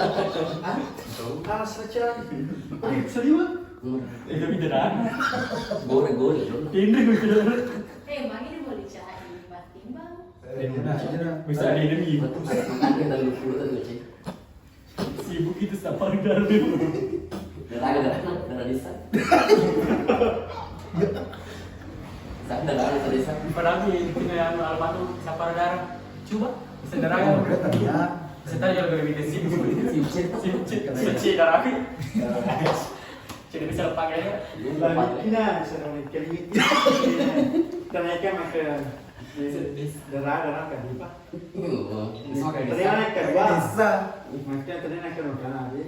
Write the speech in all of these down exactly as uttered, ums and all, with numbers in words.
Hah? Alas aja. Oke, serius? Hmm. Eh, tapi tidak ada. Gore-gore, Bro. Ini gue tidak ada. Eh, emang ini boleh cari timbang-timbang? Eh, enak aja, nah. Bisa ada ini. Makan kita dulu, dulu, dulu, Cek. Sibuk itu siapa udah. Darah, darah, darah desa. Sa-, darah, darah desa. Padahal di, di, anu, almarhum siapa darah. Coba, saudara. Oh, udah tadi ya. Sebentar, jangan lebih sibuk. Sibuk, Cek. Sibuk, Cek. Sibuk, Cek, darah. Jadi bisa lepas ya. Iya, lepas. Nah, bisa lepas. Kenaikan maka Darah, darah kan lupa. Iya, bisa. Ternyata kedua. Bisa. Maksudnya ternyata kedua kan, abi.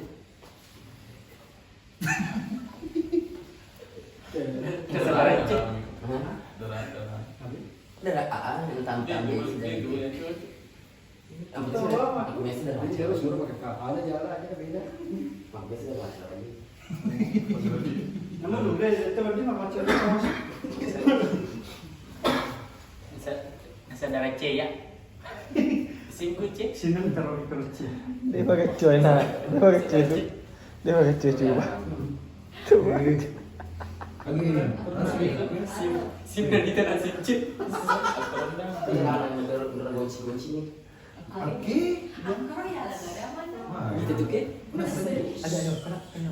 Kesalahan, Cek. Hah? Darah, darah. Abi. Darah, ah, ah, yang tam-tam. Iya, dia, dia, dia, dia. Apa sih? Aku biasa darah. Ini harus suruh pakai kapal aja lah, aja beda. Aku biasa darah lagi. Namun udah, itu berarti mah macam apa? Bisa, bisa darah C ya. Singgu C. Sini taruh di perut C. Dia pakai cuy, nah. Dia pakai cuy itu. Dia pakai cuy, coba. Coba. Sim, sim dari tanah sim C. Iya, bener, bener kunci-kunci nih. Oke. Wah, gitu tuh, Ke. Ada, ada, kena, kena.